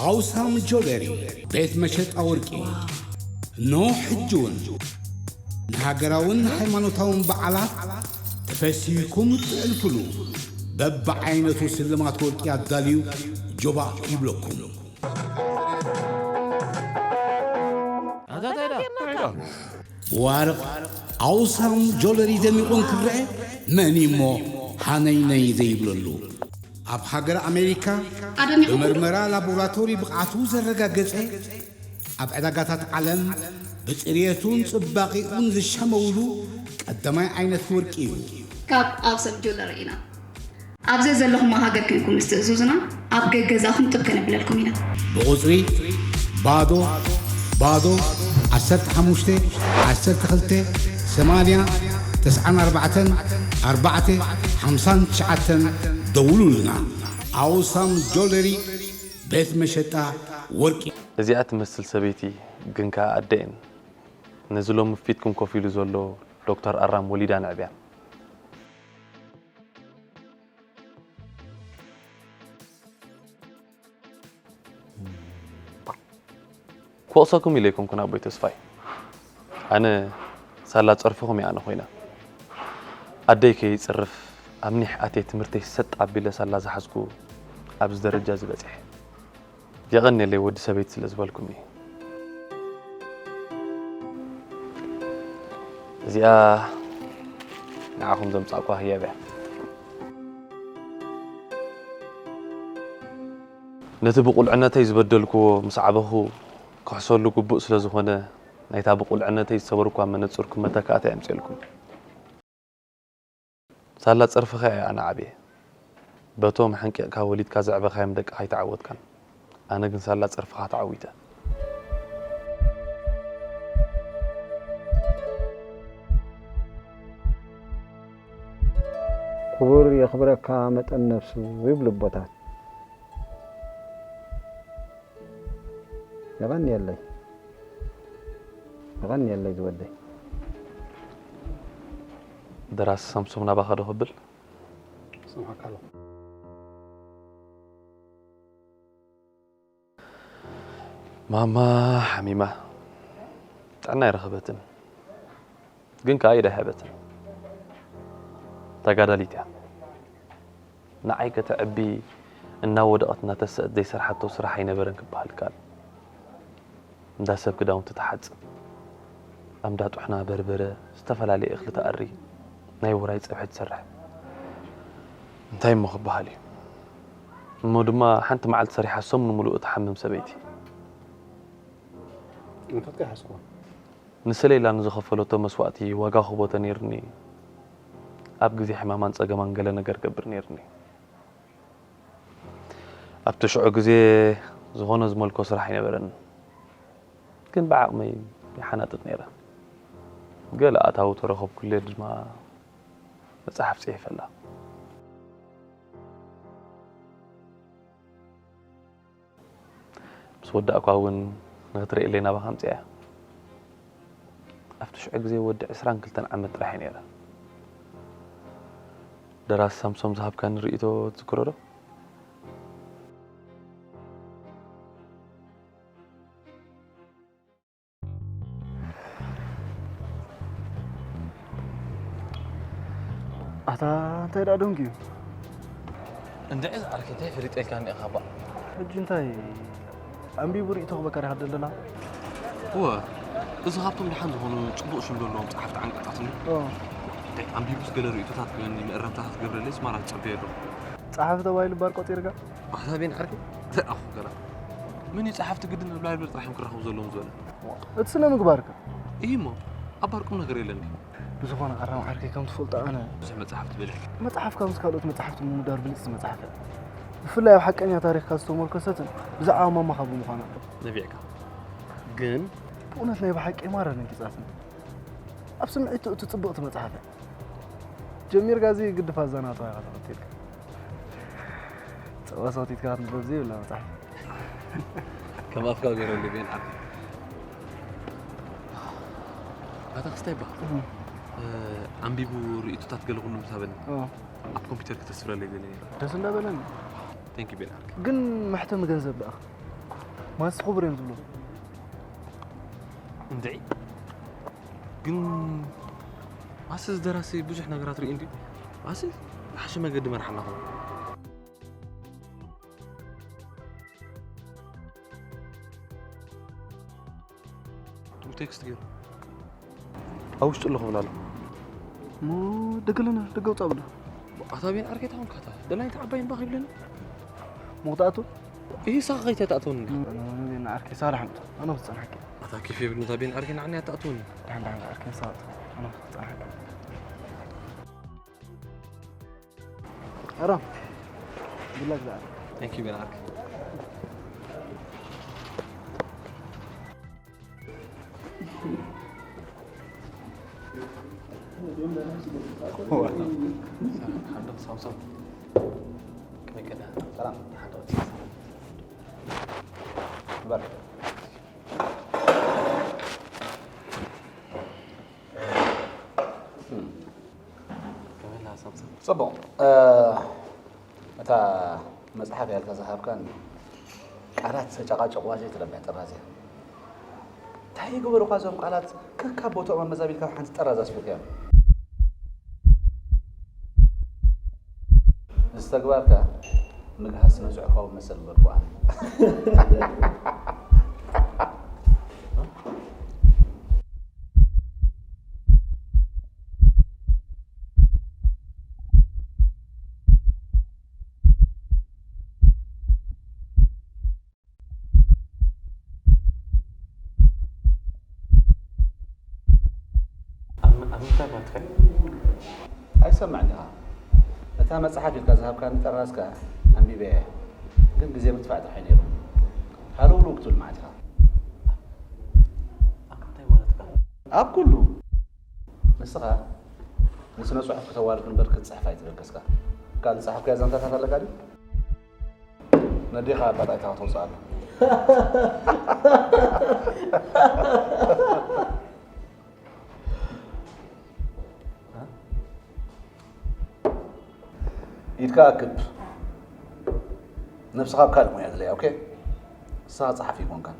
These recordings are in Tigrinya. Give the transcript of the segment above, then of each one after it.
ኣውሳም ጆለሪ፣ ቤት መሸጣ ወርቂ። እነሆ ሕጂ እውን ንሃገራውን ሃይማኖታውን በዓላት ተፈሲህኩም እትሕልፉሉ በብዓይነቱ ስልማት ወርቂ ኣዳልዩ ጆባእ ይብለኩም። ብዋርቕ ኣውሳም ጆለሪ ደሚቑ እንክረአ መን እሞ ሃነይነይ ዘይብለሉ? ኣብ ሃገር ኣሜሪካ ኣደሚቑ ብመርመራ ላቦራቶሪ ብቕዓቱ ዘረጋገጸ፣ ኣብ ዕዳጋታት ዓለም ብጽርየቱን ጽባቐኡን ዝሸመውሉ ቀዳማይ ዓይነት ወርቂ እዩ። ካብ ኣውሳም ጆለሪ ኢና። ኣብ ዘዘለኹሞ ሃገር ኮይንኩም ምስ ትእዝዙና ኣብ ገገዛኹም ጥብ ከነብለልኩም ኢና። ብቑጽሪ ባዶ ባዶ ዓሰርተ ሓሙሽተ ዓሰርተ ክልተ ሰማንያ ተስዓን ኣርባዕተን ኣርባዕተ ሓምሳን ትሽዓተን ደውሉልና። ኣውሳም ጆለሪ ቤት መሸጣ ወርቂ። እዚኣ ትመስል ሰበይቲ ግን ከኣ ኣደ እየን። ነዚ ሎሚ ፊትኩም ኮፍ ኢሉ ዘሎ ዶክተር ኣራም ወሊዳ ነዕብያ። ክወቕሰኩም ኢለ ኣይኮንኩን ኣቦይ ተስፋይ። ኣነ ሳላ ጸርፍኹም እየ ኣነ ኮይነ። ኣደይ ከይጽርፍ ኣብ ኒሕ ኣትየ ትምህርተይ ሰጥ ኣቢለ ሳላ ዝሓዝኩ ኣብዚ ደረጃ እዚ በጺሐ። የቐንየለይ ወዲ ሰበይቲ ስለ ዝበልኩምኒ። እዚኣ ንዓኹም ዘምጻእኩዋ ህያብ እያ። ነቲ ብቑልዕነተይ ዝበደልኩዎ ምስ ዓበኹ ክሕሰሉ ግቡእ ስለ ዝኾነ፣ ናይታ ብቑልዕነተይ ዝሰበርኩዋ መነጽር ከም መተካእታ እየ ኣምጽኤልኩም። ሳላ ጸርፍኻ እየ ኣነ ዓብየ። በቶም ሓንቂቕካ ወሊድካ ዘዕበኻዮም ደቅኻ ኣይተዓወትካን። ኣነ ግን ሳላ ጸርፍኻ ተዓዊተ። ክቡር የኽብረካ መጠን ነፍሱ ይብሉ ኣቦታት። የቐንየለይ። የቐንየለይ ዝወደይ። ደራሲ ሳምሶም ናባኻ ዶ ክብል? ስምዓካ ኣለኹ። ማማ ሓሚማ ጥዕና ኣይረኸበትን፣ ግን ከኣ ኢድ ኣይሃበትን። ተጋዳሊት እያ። ንዓይ ከተዕቢ እናወደቐት እናተሰአት ዘይሰርሓቶ ስራሕ ኣይነበረን ክበሃል ይከኣል። እንዳ ሰብ ክዳውንቲ ትሓጽብ፣ ኣብ እንዳ ጥሕና በርበረ፣ ዝተፈላለየ እኽሊ ትኣሪ፣ ናይ ውራይ ጸብሒ ትሰርሕ። እንታይ እሞ ክበሃል እዩ? እሞ ድማ ሓንቲ መዓልቲ ሰሪሓ ሰሙን ምሉእ እትሓምም ሰበይቲ። እንፈትካ ይሓስኩዋ። ንስለ ኢላ ንዝኸፈለቶ መስዋእቲ ዋጋ ክህቦ ተነይሩኒ፣ ኣብ ግዜ ሕማማን ጸገማን ገለ ነገር ገብር ነይሩኒ። ኣብቲ ሽዑ ግዜ ዝኾነ ዝመልኮ ስራሕ ኣይነበረን፣ ግን ብዓቕመይ ይሓናጥጥ ነይረ። ገለ ኣታዊ ተረኸብኩለ ድማ መጽሓፍ ጽሒፈላ። ምስ ወዳእኳ እውን ንኽትርእየለይ ናባኻ ኣምጺኣያ። ኣብቲ ሽዑ ግዜ ወዲ ዕስራን ክልተን ዓመት ጥራሕ እየ ነይረ። ደራሲ ሳምሶም ዝሃብካኒ ርእይቶ ትዝክሮ ዶ? ኣታ እንታይ ደኣ ደንጉዩ? እንድዒ ዝዓርከይ እንታይ ፈሊጠልካኒ ኢኻ ባእ? ሕጂ እንታይ ኣንቢቡ ርእይቶ ክበካ ዲኻ ደለና? እወ፣ እዚ ካብቶም ደሓን ዝኾኑ ጽቡቕ ሽም ዘለዎም ጸሓፍቲ ዓንቀጻት እንድዩ። ኦ። እንታይ ኣንቢቡስ ገለ ርእይቶታት ክበኒ መእረምታ ክትገብረለይስ ማራ ትጸበዮ ኣለኹ። ጸሓፊ ተባሂሉ ባር ቆጺርካ? ኣታ ቤን ዓርከይ፣ እንታይ ኣኹ ገና? መን እዩ ጸሓፍቲ ግድን ኣብ ላይብረሪ ጥራሕ እዮም ክራኸቡ ዘለዎም ዝበለ? እቲ ስነ ምግባር ከ? እሂ እሞ፣ ኣብ ባር ቁም ነገር የለን ድዩ? ብዝኾነ ኣራም ዓርከይ ከም ትፈልጦ ኣነ ብዙሕ መጽሓፍቲ በሊሕ። መጽሓፍ ካብዚ ካልኦት መጽሓፍቲ ምምዳር ብልጽቲ መጽሓፍ እያ። ብፍላይ ኣብ ሓቀኛ ታሪኽካ ዝተሞርከሰትን ብዛዕባ ማማኻ ብምዃና። ነቢዕካ። ግን ብእውነት ናይ ብሓቂ ማራ ደንጊጻትኒ። ኣብ ስምዒት ትእቱ ጽብቕቲ መጽሓፍ እያ። ጀሚርካ እዚ ግድፍ ኣዛናትዋ ኢኻ ተኸቲልካ። ጸባ ሰቲትካ ክትንበብ ዘይብላ መጽሓፍ። ከም ኣፍካ ገይረሉ ቤን ዓርከይ። ኣታ ክስታይ ይበሃል። እህ። እ፣ ኣንቢቡ ርእይቶታት ገለ ኩሉ ምስ ሃበኒ። ኦ። ኣብ ኮምፒውተር ክተስፍረለይ ገለ ነይሩ። ደስ እንዳበለኒ። Thank you ቤን ዓርከይ። ግን መሕተሚ ገንዘብ ደኣ? ማስ ክቡር እዮም ዝብሉ። እንድዒ። ግን ማስ እዚ ደራሲ ብዙሕ ነገራት ርኢ እንድዩ። ማስ ዝሓሸ መገዲ መርሓና ኾን። ቴክስት ገይሩ። ኣብ ውሽጢ ኣለኹ ብላ ኣሎ። እሞ ደገለና፣ ደገ ውፃእ ብላ። ኣታ ቤን ዓርከይ ታኹም ካታ፣ ደላይ ተዓባይ እምባ ከይብለኒ። ሞኽታኣቱ? ይህ ሳኻ ከይተታእተውኒ። ቤን ዓርከይ ሳራ ሓምጡ፣ ኣነ ክፀናሓኪ። ኣታ ኬፍ የብልኒ፣ እታ ቤን ዓርከይ ንዓኒ ኣታእተውኒ። ደሓን፣ ደሓን፣ ዓርከይ ሳራ፣ ኣነ ክፀናሓኪ። ኣራም፣ good luck ዛሬ። Thank you ቤን ዓርከይ። ሰላም። በር። ጽቡቕ። እ፣ እታ መጽሓፍ ያልካ ዝሃብካን ቃላት ተጨቃጨቅዋ ዘይትረብሕ ጥራዝ እያ። እንታይ ይግበሩኻ እዞም ቃላት ከካብ ቦታኦም ኣመዛቢልካ ሓንቲ ጥራዝ ኣስፊርካዮም። እዚ ተግባርካ ምግሃስ ስነ ጽሑፋዊ መሰል በልኩ ኣነ። ኣብ ኣብ ምንታይ ማለት ከ? ኣይሰማዕን ኢኻ። እታ መጽሓፍ ኢልካ ዝሃብካኒ ጠራዝ ከኣ ኣንቢበያ እየ። ግን ግዜ ምጥፋእ ጥራሕ እዩ ነይሩ። ሃለውለው ክትብል መዓት ኢኻ። ኣብ ምንታይ ማለት ከ? ኣብ ኩሉ። ንስኻ ንስነ ጽሑፍ ከተዋርድ እምበር ክትጽሕፍ ኣይተበገስካ። ካልእ ዝጸሓፍካዮ ዛንታታት ኣለካ ድዩ? ነዴኻ ኣጣጣይታ ከተውፅኣሉ። ኢድካ ኣክብ። ነብስኻ ኣብ ካልእ ሞያ ድለያ፣ ኦኬ? ንስኻ ጸሓፊ ኣይኮንካን።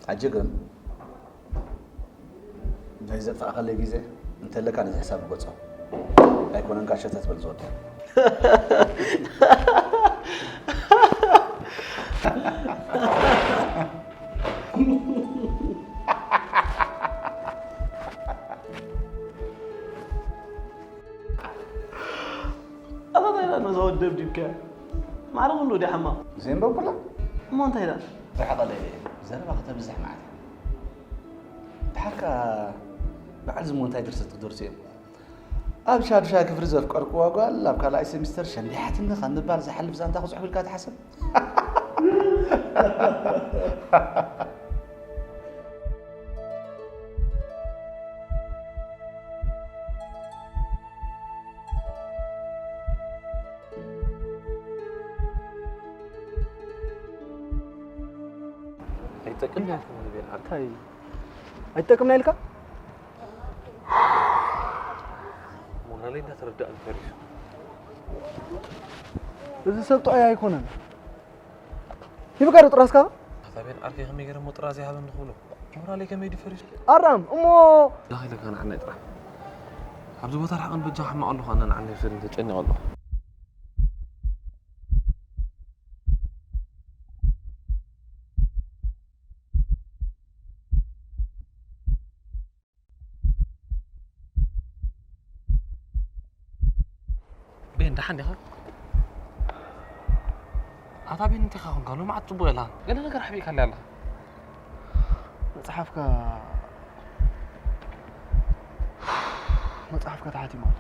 ሕጂ ግን ናይ ዘጥፋእካለይ ግዜ እንተለካ ነዚ ሕሳብ ግበጾ። ኣይኮነን ጋሸ ተትብል ዝወድያ። ኣታ እንታይ ኢላ ነዛ ወዲ ደብዲብካያ? ማዕረ ኩሉ ወዲ ሓማቕ። ዘንበብኩላ? እሞ እንታይ ኢላ? ርሕቐለይ፣ ዘረባ ከተብዝሕ መዓት። ድሓርካ በዓል ዝሞ እንታይ ድርሰት ክደርሱ እዮም? ኣብ ሻዱሻይ ክፍሊ ዘፍቀርኩዋ ጓል ኣብ ካልኣይ ሴሚስተር ሸንዲሓትኒ ካብ ምባል ዝሓልፍ ዛንታ ክጽሑፍ ኢልካ ትሓስብ? ኣይጠቅምን ኢልካ ማለት ቤት ዓርካ። እንታይ? ኣይጠቅምና ኢልካ? ሞራለይ እንዳተረዳእኒ ተሪፉ። እዚ ሰብ ጥዑይ ኣይኮነን። ሂብካ ዶ ጥራዝካ? ኣታ ቤን ዓርከይ ከመይ ገይረ እሞ ጥራዝ ይሃበኒ ክብሎ? ሞራለይ ከመይ ድዩ ፈሪሱ? ኣራም፣ እሞ ዳኺ ኢለካ ንዓናይ ጥራሕ። ኣብዚ ቦታ ርሓቕን በጃ ሕማቕ ኣለኹ፣ ኣነ ንዓናይ ውሰድኒ ተጨኒቐ ኣለኹ። ቤን፣ ደሓን ዲኻ? ኣታ ቤን፣ እንታይ ኻ ኾንካ? ሎማዓት ጽቡቕ የላን። ገለ ነገር ሓቢእካለይ ኣለኻ። መጽሓፍካ፣ መጽሓፍካ ተሓቲሙ ኣሎ።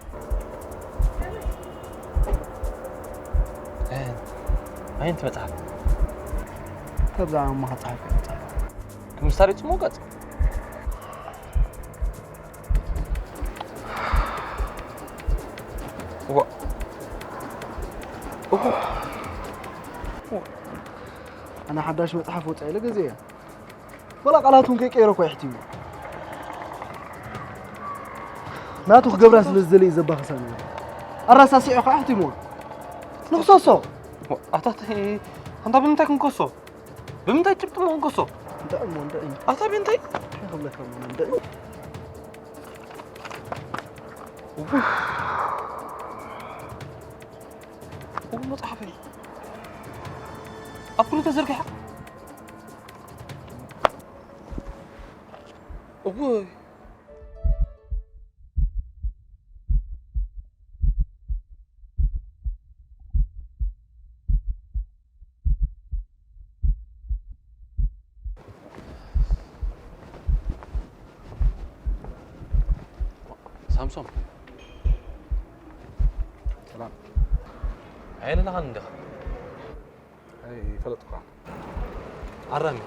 እ፣ ኣየንቲ መጽሓፍ? ካብዛ እማኻ ጸሓፍካ መጽሓፍ። ክምስታሪ ጽሙቕ ገጽ። ዋ። ኡሁ። ኣነ ሓዳሽ መጽሓፍ ወጻ ኢለ ገዚአ። ወላ ቃላቱ እውን ከይቀየረ እኮ የሕቲሙ። ናቱ ክገብራ ስለ ዝደለየ ዘባኽሳ ነገር። ኣራሳሲዑ ከዓ ኣሕቲሙዋ። ንኽሰሶ። ኣታ፣ ኣንታ ብምንታይ ክንከሶ? ብምንታይ ጭብጢ መንከሶ? እንታይ እሞ እንታይ እዩ? ኣታ ብምንታይ? እንታይ ክብለካ እሞ እንታይ እዩ? እው መጽሓፈይ ኣብ ኩሉ ተዘርጊሓ። እውይ ሳምሶም ሰላም። ኣየለለኻን እንዲኻ ኣይፈለጥኳ። ኣራሚ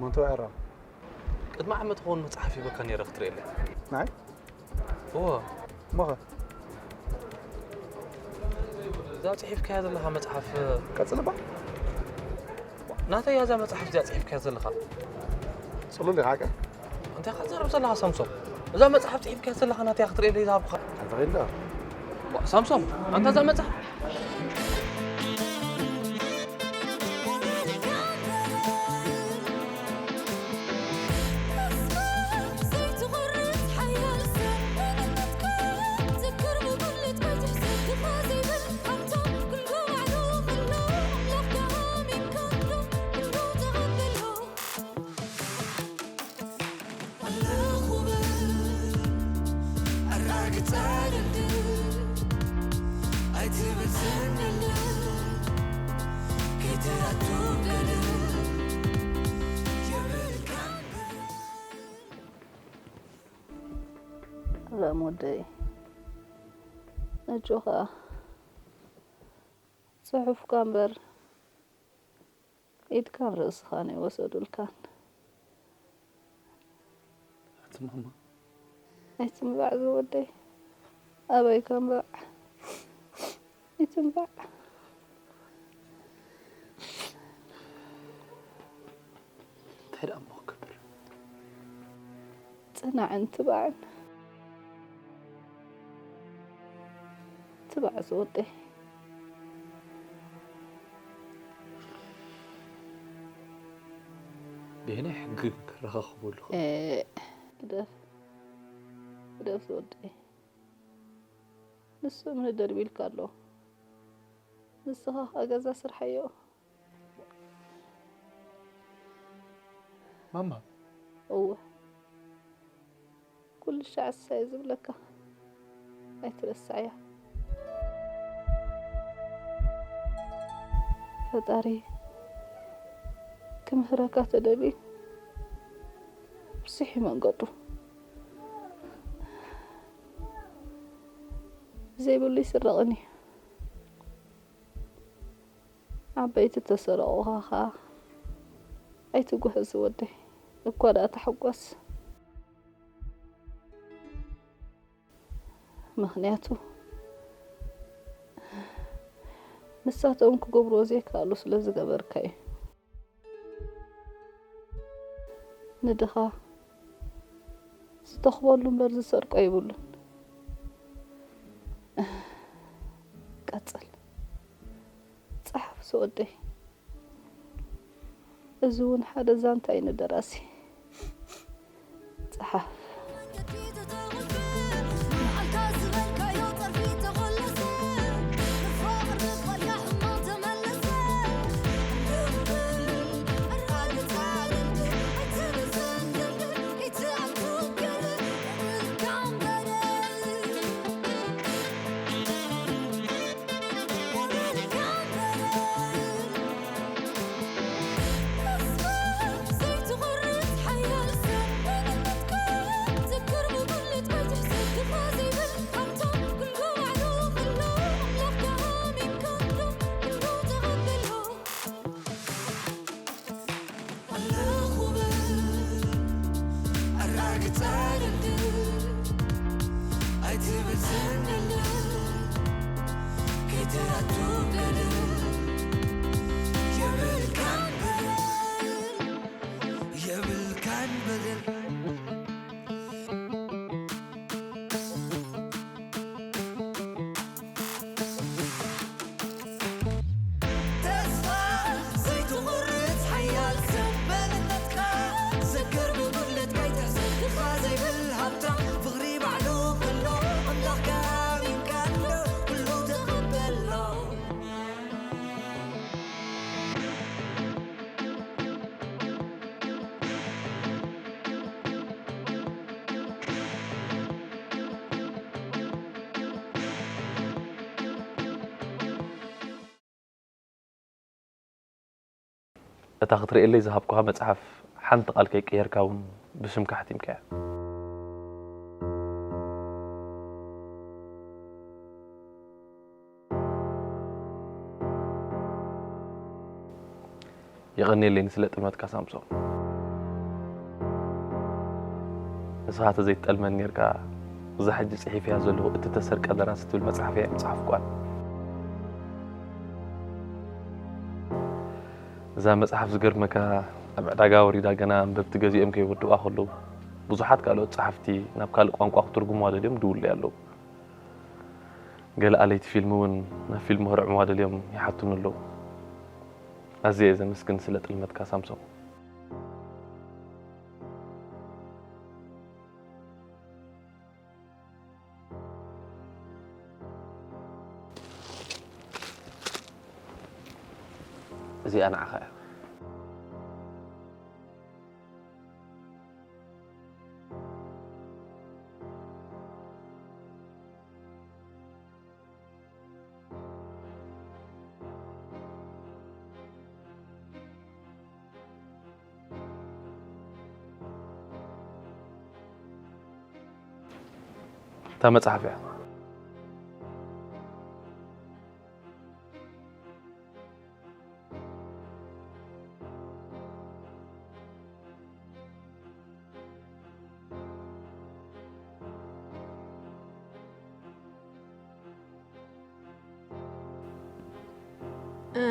መንተዋይ ኣራም ቅድሚ ዓመት ክኸውን መጽሓፍ ሂበካ ነይረ ክትርእየለይ ናይ እዎ ሞኸ እዛ ጽሒፍካያ ዘለኻ መጽሓፍ ቀጽልባ ናተይ እያ እዛ መጽሓፍ እዚኣ ጽሒፍካያ ዘለኻ ጽሉል ኢኻ ቀ እንታይ ኢኻ ትዛረብ ዘለኻ ሳምሶም እዛ መጽሓፍ ጽሒፍካያ ዘለኻ ናተይ ክትርእየለይ ዝሃብኩኻ ኣንተኸይንዶ ሳምሶም ኣንታ እዛ መጽሓፍ ራም ወደይ፣ ነጆኻ፣ ጽሑፍካ እምበር ኢድካን ርእስኻን ኣይወሰዱልካን። ኣቲ ማማ ኣይትንባዕ ዝወደይ፣ ኣበይ ከንባዕ? ኣይትንባዕ። እንታይ ደኣ እሞ ክገብር? ጽናዕን ትባዕን። ትባዕ ዝወደይ። ብየናይ ሕጊ ክረኻኸበሉ ግደፍ ግደፍ ዝወደይ። ንሱ እምኒ ደርቢልካ ኣሎ። ንስኻ ኸኣ ገዛ ስርሓዮ። ማማ እወ ኩሉ ሻዕ እሳየ ዝብለካ ኣይትረስዓያ። ፈጣሪ ክምህረካ ተደልዩ ብስሒ መንገዱ ዘይብሉ ይስረቕን እዩ። ዓበይቲ ተሰረቑኻ ኸኣ ኣይትጉህስ ወደይ፣ እኳ ደኣ ተሓጎስ። ምኽንያቱ ንሳቶም ክገብርዎ ዘይከኣሉ ስለ ዝገበርካ እዩ። ንድኻ ዝተኽበሉ እምበር ዝሰርቆ የብሉን። ቀጽል ጸሓፍ ዝወደይ። እዚ እውን ሓደ ዛንታ እዩ ንደራሲ። ጸሓፍ። እታ ክትርእየለይ ዝሃብኩኻ መጽሓፍ ሓንቲ ቃል ከይቀየርካ እውን ብስምካ ሓቲምካያ። የቐንየለይ ንስለ ጥልመትካ ሳምሶም። ንስኻ ተዘይትጠልመኒ ኔርካ፣ እዛ ሕጂ ጽሒፈያ ዘለኹ እትተሰርቀ ደራሲ ትብል መጽሓፈይ ኣይምጽሓፍኳን። እዛ መጽሓፍ ዝገርመካ ኣብ ዕዳጋ ወሪዳ ገና ኣንበብቲ ገዚኦም ከይወድዋ ከለዉ ብዙሓት ካልኦት ጸሓፍቲ ናብ ካልእ ቋንቋ ክትርጉምዋ ደልዮም ድውሉይ ኣለዉ። ገለ ኣለይቲ ፊልም እውን ናብ ፊልም ከርዕምዋ ደልዮም ይሓቱኒ ኣለዉ። ኣዝየ እየ ዘመስግን ስለ ጥልመትካ ሳምሶም። እዚኣ ንዓኻ እያ። እታ መጽሓፍ እያ። እ፣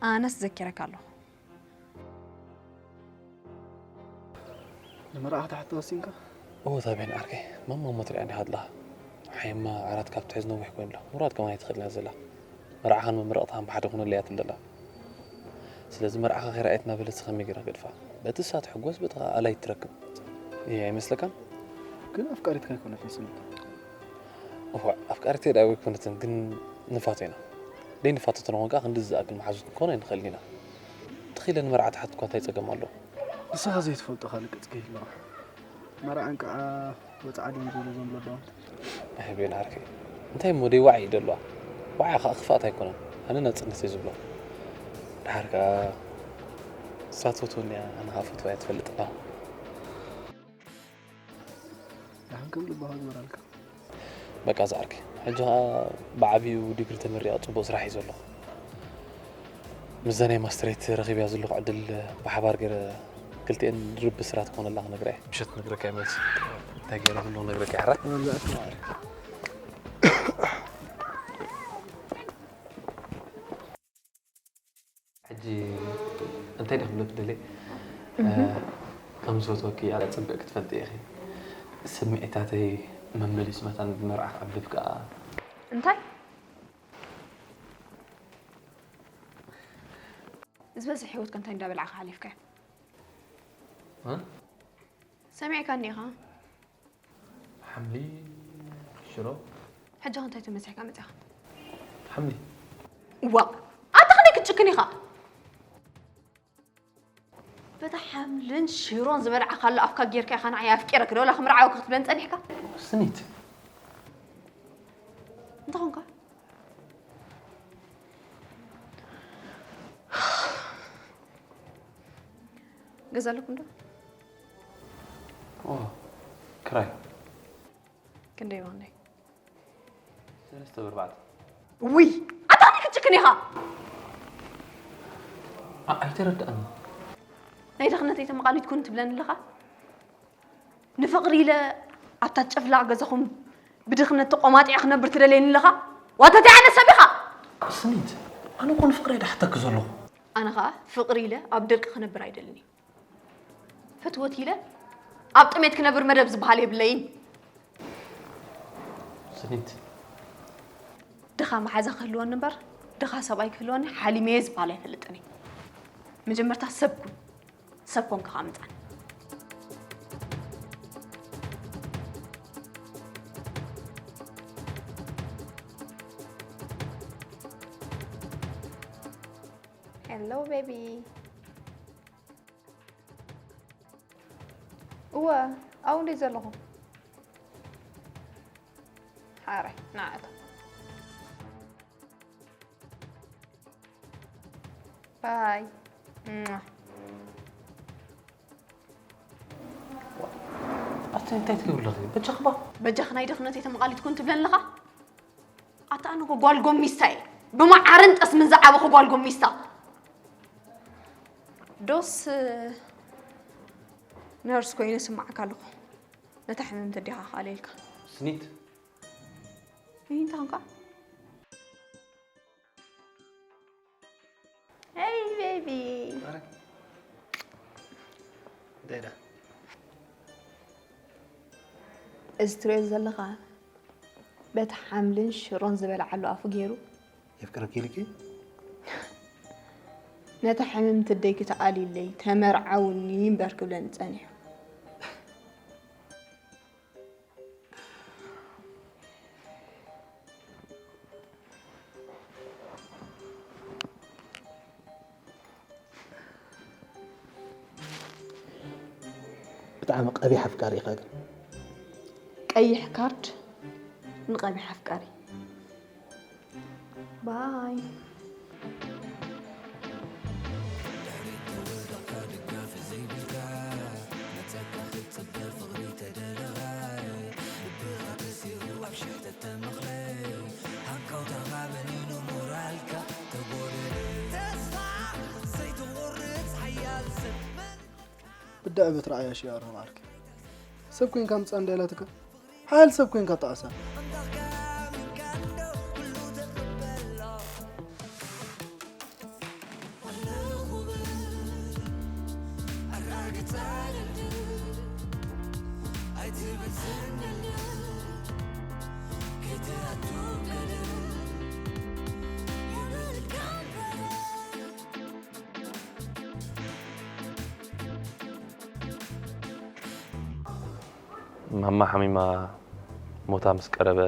ኣነስ ዘኪረካ ኣለኹ። ንመርዓ ክትሓቶ ወሲንካ? እወ፣ ታቤን ዓርከይ፣ ማማ እሞ ትሪኣ እንዲኻ ኣለኻ። ሓይማ ዓራት ካብ ትሕዝ ነዊሕ ኮይኑ ኣሎ። ምውራድ ከማን ኣይትኽእልን እያ ዘላ። መርዓኻን መመረቕታኻን ብሓደ ኩነለይ እያ ትብል ዘላ። ስለዚ መርዓኻ ከይረኣየት እናበለት ከመይ ጌራ ገድፋ? በቲ እሳ ትሕጎስ፣ በቲ ኸኣ ኣላይት ትረክብ። እየ ኣይመስለካን? ግን ኣፍቃሪትካ ኣይኮነትን ስኒት። እዋእ፣ ኣፍቃሪተይ ደኣ ኣይኮነትን፣ ግን ንፋቶ ኢና። ደይ ንፋቶ ተንኾን ከኣ ክንድዚ ዝኣክል መሓዙት ክንኮን ኣይንኽእልን ኢና። ተኺለ ንመርዓ ትሓት እኳ እንታይ ጸገም ኣለዎ? ንስኻ ዘይትፈልጦ ካልእ ቅጽ ከይህልዋ። መርዓን ከኣ ወጽዓ ድዮም ዝብሉ እዞም ለባም። ኣይ ቤን ዓርከይ፣ እንታይ እሞ ደይ ዋዒ እዩ ደልዋ? ዋዒ ከኣ ክፍኣት ኣይኮነን። ኣነ ናጽነት እየ ዝብሎ። ደሓር ከኣ እሳ ትፈትወኒ እያ፣ ኣነ ከኣ ፈትዋ እየ ትፈልጥ ኣለኹ። ደሓን ከም ልባኻ ግበራልካ። በቃ ዝዓርከይ፣ ሕጂ ኸኣ ብዓቢኡ ዲግሪ ተመሪቐ ጽቡቕ ስራሕ እዩ ዘሎ። ምስዛ ናይ ማስተረይ ረኺበያ ዘለኹ ዕድል ብሓባር ገይረ ክልቲኤን ድርብ ብስራት ክኾነላ ክነግራ እየ። ምሸት ክነግረካ እየ መልሲ። እንታይ ገይረ ኩሉ ክነግረካ እየ ሕራይ። መብዛዕቲ ማዕረ። ሕጂ እንታይ ደኣ ክብለኪ ደልየ? እህ። እ፣ ከም ዝፈትወኪ ኣጸቢቕ ክትፈልጢ ኢኺ። ስምዒታተይ መመሊሱ መታን ብመርዓ ክዕብብ ከኣ። እንታይ? ዝበዝሕ ህይወትካ እንታይ እንዳበላዕካ ሓሊፍካዮ? እ? ሰሚዕካኒ ኢኻ። ሓምሊ ሽሮ። ሕጂ ኸ እንታይ ተመሲሕካ መጺኻ? ሓምሊ። ዋእ! ኣንታ ክንደይ ክትጭክን ኢኻ? በታ ሓምልን ሽሮን ዝበላዕካሉ ኣፍካ ጌርካ ኢኻ ንዓይ ኣፍቂረኪ ዶ ወላ ክምርዓወኪ ክትብለኒ ጸኒሕካ? ስኒት። እንታይ ኾንካ? ገዛ ኣለኩም ዶ? ኦ፣ ክራይ። ክንደይ ባንደይ? ሰለስተ ብኣርባዕተ። ውይ! ኣታ ከመይ ክትጭክን ኢኻ? ኣ-፣ ኣይተረድኣኒ። ናይ ድኽነተይ ተመቓሊት ኩን ትብለኒ ኣለኻ? ንፍቕሪ ኢለ ኣብታ ጨፍላቕ ገዛኹም ብድኽነት ተቖማጢዐ ክነብር ትደልየኒ ኣለኻ? ዋታ እንታይ ዓይነት ሰብ ኢኻ? ስኒት፣ ኣነ እኮ ንፍቕሪ እየ ድሓተኪ ዘለኹ። ኣነ ኸኣ ፍቕሪ ኢለ ኣብ ደርቂ ክነብር ኣይደልን እየ። ፈትወት ኢለ ኣብ ጥሜት ክነብር መደብ ዝበሃል የብለይን። ስኒት። ድኻ መሓዛ ክህልወኒ እምበር፣ ድኻ ሰብኣይ ክህልወኒ ሓሊመ እየ ዝበሃል ኣይፈልጥን እየ። መጀመርታ ሰብ ኩን፣ ሰብ ኮንካ ኸኣ ምጻን። ሄሎ ቤቢ። እወ፣ ኣብኡ እንድየ ዘለኹ። ሓራይ፣ ንዓ እቶ። ባይ። ኣቲ እንታይ ትገብሪ ኣለኺ? በጃኺ ባ። በጃኺ ናይ ድኽነተይ ተመቓሊት ኩን ትብለኒ ኣለኻ? ኣታ ኣነ እኮ ጓል ጎሚስታ እየ። ብመዓርን ጠስምን ዝዓበኹ ጓል ጎሚስታ። ዶስ ነርስ ኮይኑ ስማዓካ ኣለኹ። ነታ ሕምምቲ ዲኻ ካልእ ኢልካ? ስኒት። እንታይ ኾንካ? Hey baby. እንታይ ዳ? እዚ ትሪኦ ዘለኻ በቲ ሓምልን ሽሮን ዝበልዓሉ ኣፉ ገይሩ የፍቅረኪ ኢልኪ? ነታ ሕምምቲ ደይ ክትኣልዩለይ ተመርዓውኒ እምበር ክብለኒ ጸኒሑ። ብጣዕሚ ቀቢሕ ኣፍቃሪ ኢኻ ግን። ቀይሕ ካርድ ንቐቢሕ ኣፍቃሪ። ባይ። ብዳዕ በት ረኣያ ሽያሮ ማዓርኪ ሰብ ኮይንካ ምጻ እንዳይላትካ ሓያል ሰብ ኮይንካ ጣዕሳ። ማማ ሓሚማ ሞታ ምስ ቀረበ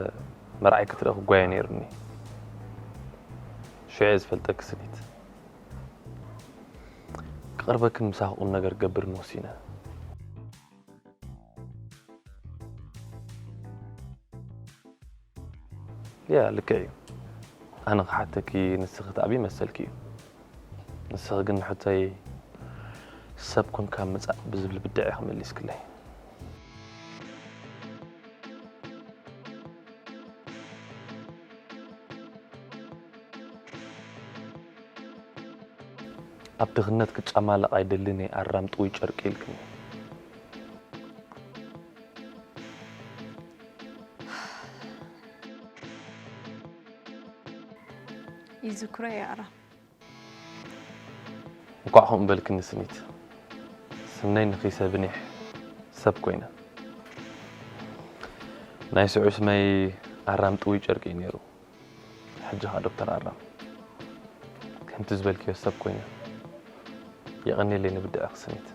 መርዓይ ክትርኢ ክጓየ ነይሩኒ። ሽዑ እየ ዝፈልጠኪ ስኒት። ክቐርበክን ምሳኺ ቁም ነገር ክገብርን ወሲነ። ያ ልክዕ እዩ። ኣነ ክሓተኪ ንስኺ ትኣብዪ መሰልኪ እዩ። ንስኺ ግን ንሕቶይ ሰብ ኮንካ ምጻእ ብዝብል ብድዕ ኢኺ መሊስክለይ። ኣብ ድኽነት ክጨማለቕ ኣይደልን እየ ኣራም ጥውይ ጨርቂ ኢልክኒ። ይዝክሮ እየ ኣራም። እንኳዕ ከምኡ በልክኒ ስኒት። ስነይ ንኺሰ ብኒሕ ሰብ ኮይነ። ናይ ስዑ ስመይ ኣራም ጥውይ ጨርቂ እዩ ነይሩ። ሕጂ ኸኣ ዶክተር ኣራም ከምቲ ዝበልክዮ ሰብ ኮይነ። የቐንየለይ ንብድዐ ክስኒት።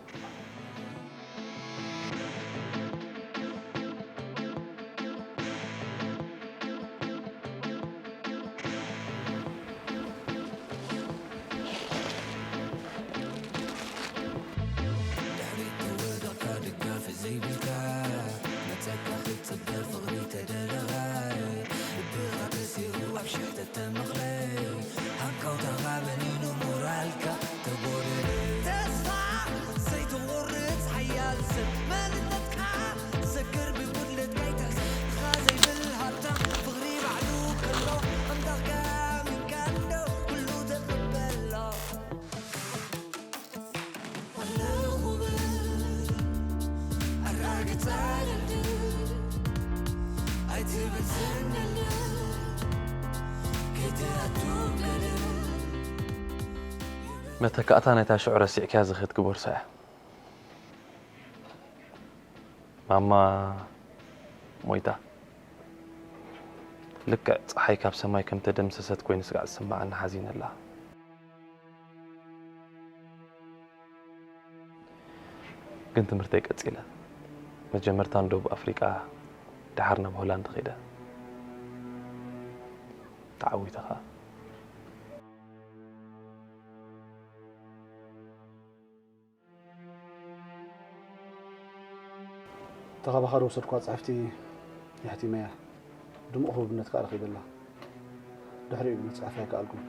መተካእታ ናይታ ሽዑ ረሲዕካያ ዝኸድኪ ቦርሳ እያ። ማማ ሞይታ። ልክዕ ጸሓይ ካብ ሰማይ ከም ተደምሰሰት ኮይኑ ስጋዕ ዝስምዓኒ ሓዚነላ። ግን ትምህርተይ ቀጺለ። መጀመርታ ንደቡብ ኣፍሪቃ፣ ደሓር ናብ ሆላንድ ከይደ። ተዓዊተ ኸኣ። ተኻባኻሪ ወሰድኳ ጽሕፍቲ የሕቲመያ። ድሙቕ ህቡብነት ከኣ ረኺበላ። ድሕሪኡ ግን ክጽሕፍ ኣይከኣልኩን።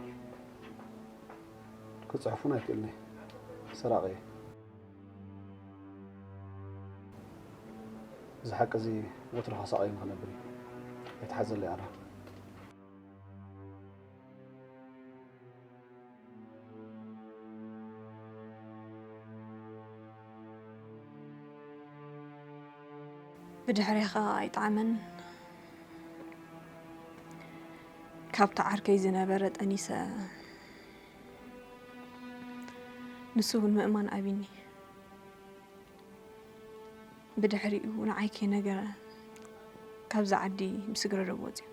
ክጽሕፉን ኣይክእልን'የ። ሰራቒ'የ። እዚ ሓቂ እዚ ወትሩ ከሳቕየኒ ክነብር እዩ። ኣይትሓዘለይ ኣራ። ብድሕሬኻ ኣይጠዓመን። ካብቲ ዓርከይ ዝነበረ ጠኒሰ፣ ንሱ እውን ምእማን ኣቢኒ። ብድሕሪኡ ንዓይ ከይነገረ ካብዛ ዓዲ ምስ እግረ ዶብ ወፂኡ።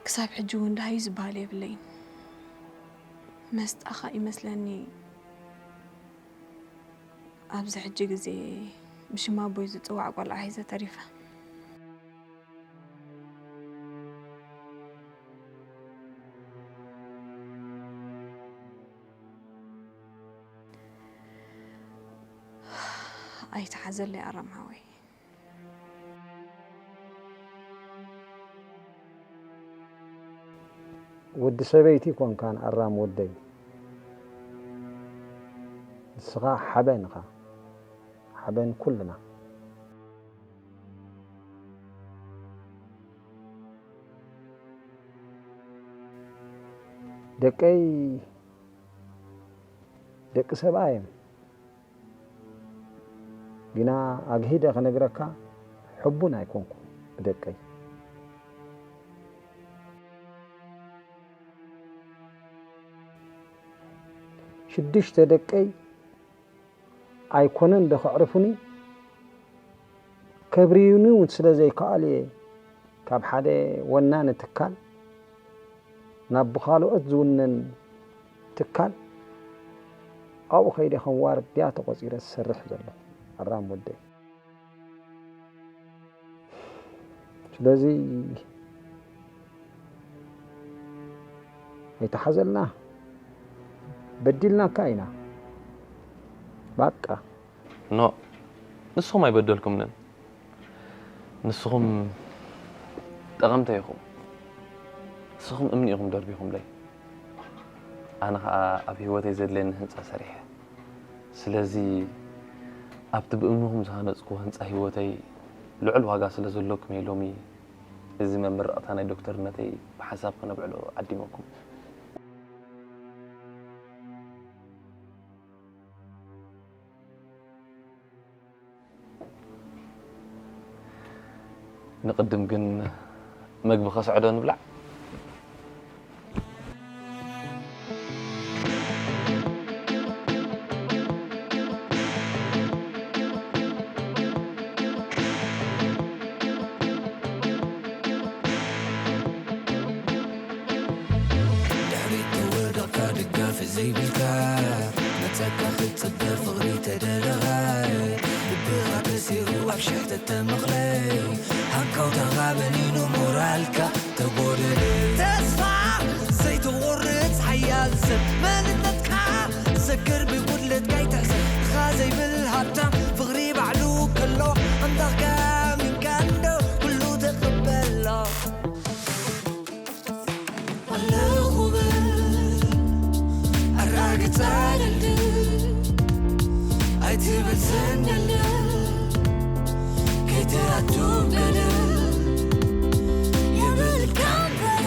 ክሳብ ሕጂ እውን ደሃዩ ዝበሃል የብለይን። መስጣ ኸኣ ይመስለኒ ኣብዚ ሕጂ ግዜ ብሽም ኣቦይ ዝጽዋዕ ቆልዓ ሒዘ ተሪፈ። ኣይትሓዘለይ ኣራም ሓወይ። ወዲ ሰበይቲ ኮንካን ኣራም ወደይ፣ ንስኻ ሓበን ኢኻ፣ ሓበን ኩልና። ደቀይ ደቂ ሰብኣይ እዮም። ግና ኣግሂደ ክነግረካ ሕቡን ኣይኮንኩን ብደቀይ። ሽዱሽተ ደቀይ ኣይኮነን ዶ ከዕርፉኒ? ከብርዩኒ እውን ስለ ዘይከኣሉ እየ ካብ ሓደ ወናኒ ትካል ናብ ብኻልኦት ዝውነን ትካል ኣብኡ ከይደ ከም ዋርድያ ተቖጺረ ዝሰርሕ ዘለኹ። ኣራም ወደይ። ስለዚ ኣይተሓዘልና፣ በዲልናካ ኢና። ባቃ። ኖእ፣ ንስኹም ኣይበደልኩምንን። ንስኹም ጠቐምተይ ኢኹም። ንስኹም እምኒ ኢኹም ደርቢኹምለይ። ኣነ ኸኣ ኣብ ህይወተይ ዘድልየኒ ህንጻ ሰሪሐ። ስለዚ ኣብቲ ብእምንኹም ዝሃነጽኩዎ ህንጻ ህይወተይ ልዑል ዋጋ ስለ ዘሎኩም እየ ሎሚ እዚ መመረቕታ ናይ ዶክተርነተይ ብሓንሳብ ከነብዕሎ ዓዲመኩም። ንቕድም ግን መግቢ ከስዕዶ ንብላዕ። ድሕሪት ተወደቕካ ደጋፊ ዘይብልካ፣ መጸካ ክትጽበ ፍቕሪ ተደለኻ፣ ልብኻ ተሲሩ ኣብ ሽሕ ተተመኽለ፣ ሃንቀውታኻ በኒኑ ሞራልካ ተጎደለ። ተስፋ ዘይትቑርጽ ሓያል ሰብ፣ መንነትካ ዘክር፣ ብጉድለትካ ኣይትሕሰብ። ድኻ ዘይብል ሃብታም፣ ፍቕሪ ባዕሉ ከሎ፣ ኣምላኽካ ኣሚንካ እንዶ ኩሉ ተቐበሎ። ኣለኹ በል ኣራግጻ ደልድል፣ ኣይትበል ሰንደልደል፣ ከይትኣቱ ገደል የብልካን በደል።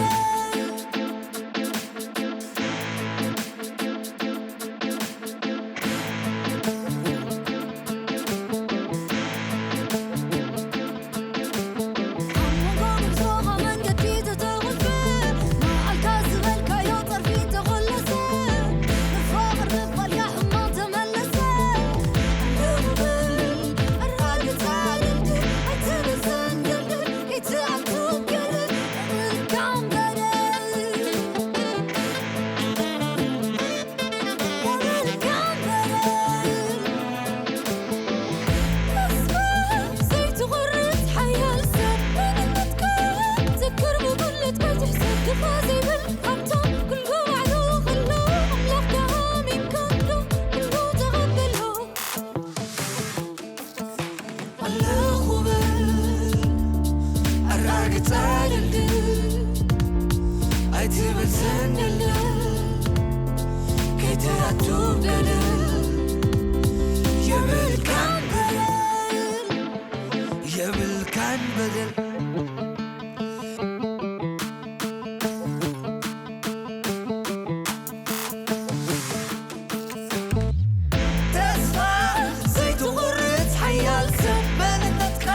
ኣለኹ በል ኣራግጻ ደልድል፣ ኣይትበል ሰንደልደል፣ ትኣቱ ገደል የብልካን በደል የብልካን በደል ተስፋ ዘይትቑርጽ ሓያል ሰብ መንነትካ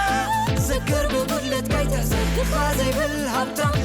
ዘክር ብጉድለትካ ኣይትሕዘን ድኻ ዘይብል ሃብታም